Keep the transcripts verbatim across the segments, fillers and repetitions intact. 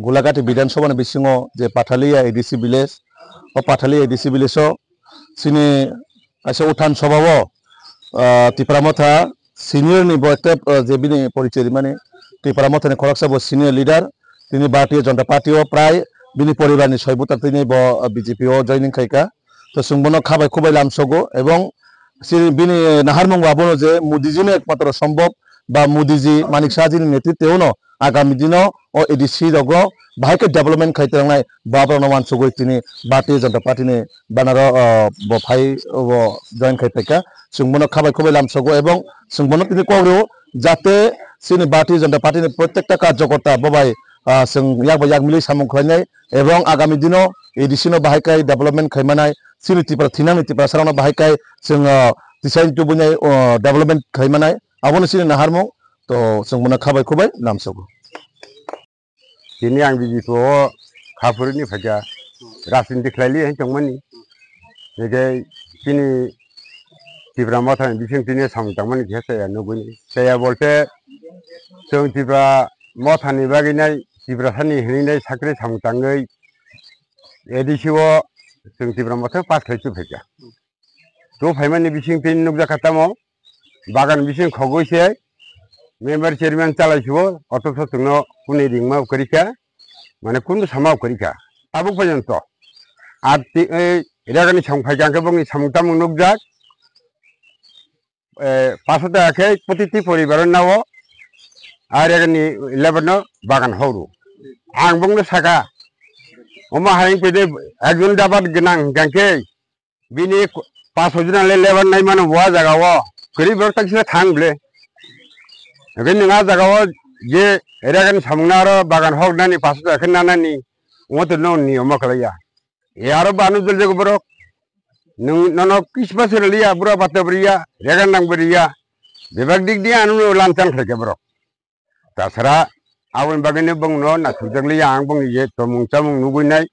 Gulagati Bidhan Sabha ni bisingo je Pathalia A D C village, o Pathalia A D C village o chini kaisa uthan sabha o, ah, Tipra Motha senior ni bo ekta, ah, je bini porichoi rimani, Tipra Motha ni khoroksa bo senior leader, tini Bharatiya Janata Party o prai bini poribar ni soi buta tini bo, ah, B J P o joining khaika. To chwng bono khabai khubai lamsogo, ebong chini bini naharmung bo abono je Modiji no ekmatro sombhob ba Modiji Manik Saha ji ni netritwe no agami dino o A D C rogo bahai khe development khai tonglanai baborok no wansugwi tini Bharatiya Janata Party ni banner o, o, bo phai o join khai paikha. Chwng bono khabai khubai lamsogo ebong chwng bono tini kok rwo jate chini Bharatiya Janata Party ni protekta karyakarta bo bai, ah, chwng yak bai yak milwi samung khlainai ebong agami dino A D C no bahai khai development khai manai, chini Tipra thinangni Tiprasa rokno bahai khai chwng, ah, tisaini tubunai, ah, development khai manai, abono chini naharmung. To chwng bono khabai khubai lamsogo. Tini ang B J P o kha phuruni phaikha, rajniti khlaili hai tongmani. Hingke chini Tipra Motha ni bising tini samung tangmani khe chaya nugwi. Chaya bolte chwng Tipra Motha ni bagwi nai, Tiprasa ni hinwi nai sakri samung tangwi A D C o chwng Tipra Motha pass khai chu phaikha. Tu phaimani bising tini nukjakha tamo, bagan bising khogwi se member chairman chalai suo, othocho chwngno kuni ringma kwrwi kha, mane kunu sama kwrwi kha. Tabuk porjonto. Ar ti-, ei, rega ni samung phai kha, hwnkhe bongni samung tamung nukjak. Eh, paso taka khe protiti poribar o nao, ar rega ni lebar no bagan horo. Ang bongno saka, omo hai wngphaide ekjon dabat gwnang hwnkhe, bini ko-, paso jona le lebar nai mano bo a jaga o. Kwrwi borok tak sino thang ble. Hwnkhe nwng a jaga o je rega ni samung no aro bagan hok nani paso taka khe nanani, omo to no ni omo kwlai ya. E aro banu jol jago borok. Nwng nono kisba se rwliya, bura bata bwrwiya, rega nang bwrwiya. Bebak dik di ano no lanchan khlai khe borok. Tasara aboni bagwi no bongno nathokjak liya ang bongni je tomung chamung nugwi nai.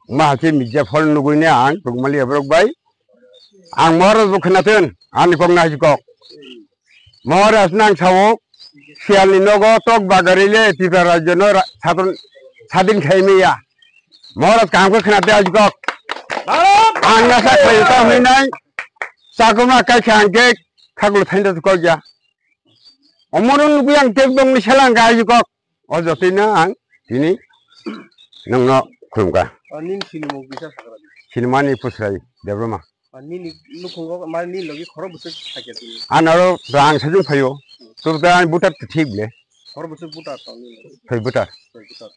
Ma hase media phol nugwi nai ang tongmaliya borok bai. Ang Maharaj bo khnathun, ani kok nai kok. Maharaj nang sao, siyalni nogo tok bagari le Tripura rajyo no ra-, sadon, sadin khai miya. Maharaj kaham khe khna de ajkok. Ang nasa khlai ta hwnwi nai. Chakuma kai khe ang khe khaklo thainda kok ya. Omoro nugwi ang tek bongni selang khe ajkok. O jotoi no ang tini nongno khulumkha. O nini sinimung kisa sakra di. Sinimani Pusrai Debbarma. O nini nukhungo mani nini logi khoro bwswk sakya tini. Anaro rang sajung phaio. Tubda ani butar thik ble. Khoro bwswk butar tong nini logi. Phai butar. Phai butar.